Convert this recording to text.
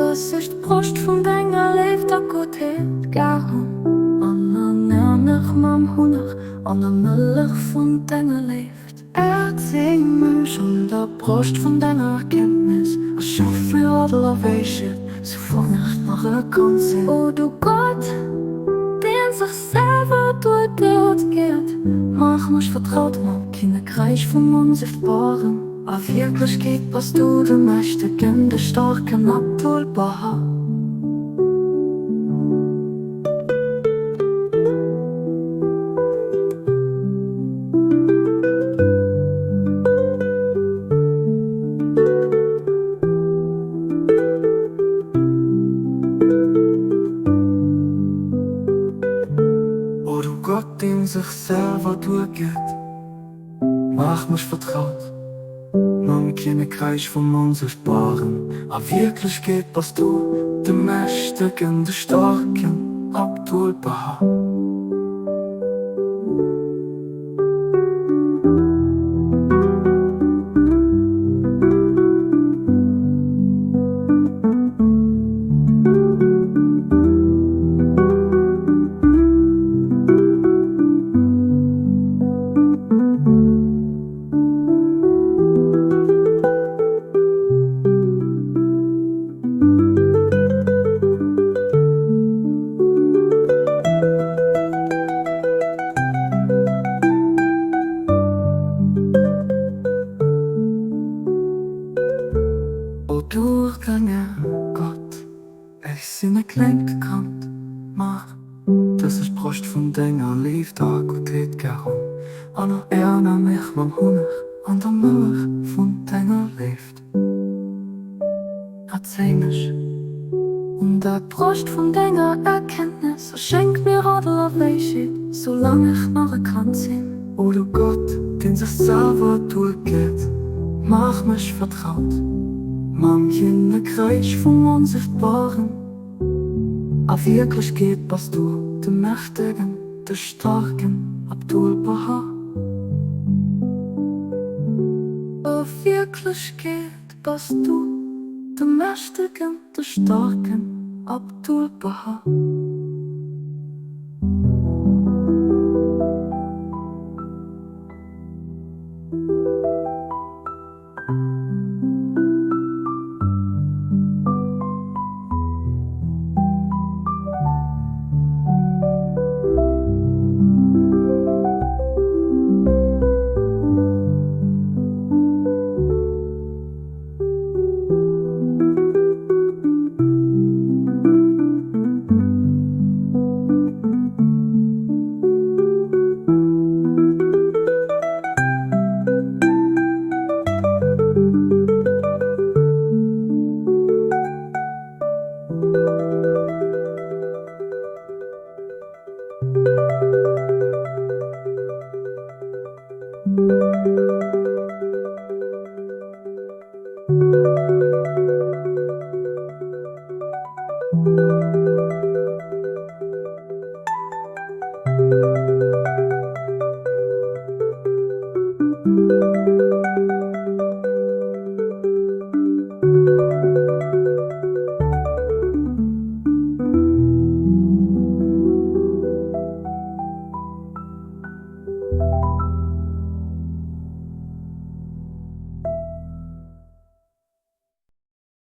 Dass ech d'Broscht vun denger Léift a Guttheet gär hunn. An ernär mech mam Hunneg an der Mëllech vun denger Léift. Erzéi mech un der Broscht vun denger Erkenntnis a schaf mir Adel a Wäisheet, soufang ech nach e Kand sinn. O du Gott, deen sech selwer d'Uerteelt geet, maach mech vertraut mam Kinnekräich vum Onsichtbaren. A Wierklechkeet bass du de Mächtegen, de Staarken Abdul-Baha. O du Gott, deen sech selwer duergeet, maach mech vertraut mam Kinnekräich vum Onsichtbaren. A Wierklechkeet bass du de Mächtegen, de Staarken, Abdul-Baha. O durchgaange Gott, ech sinn e klengt Kand, maach, dass ech d'Broscht vun denger Léift a Guttheet gär hunn, an erner mech mam Hunneg an der Mëllech vun denger Léift. Erzéi mech un der Broscht vun denger Erkenntnes a schenk mir Adel a Wäisheet, soulaang ech nach e Kand sinn. O du Gott, deen sech selwer duergeet, maach mech vertraut mam Kinnekräich vum Onsichtbaren. A Wierklechkeet bass du de Mächtegen, de Staarken, Abdul-Baha. A Wierklechkeet bass du de Mächtegen, de Staarken, Abdul-Baha.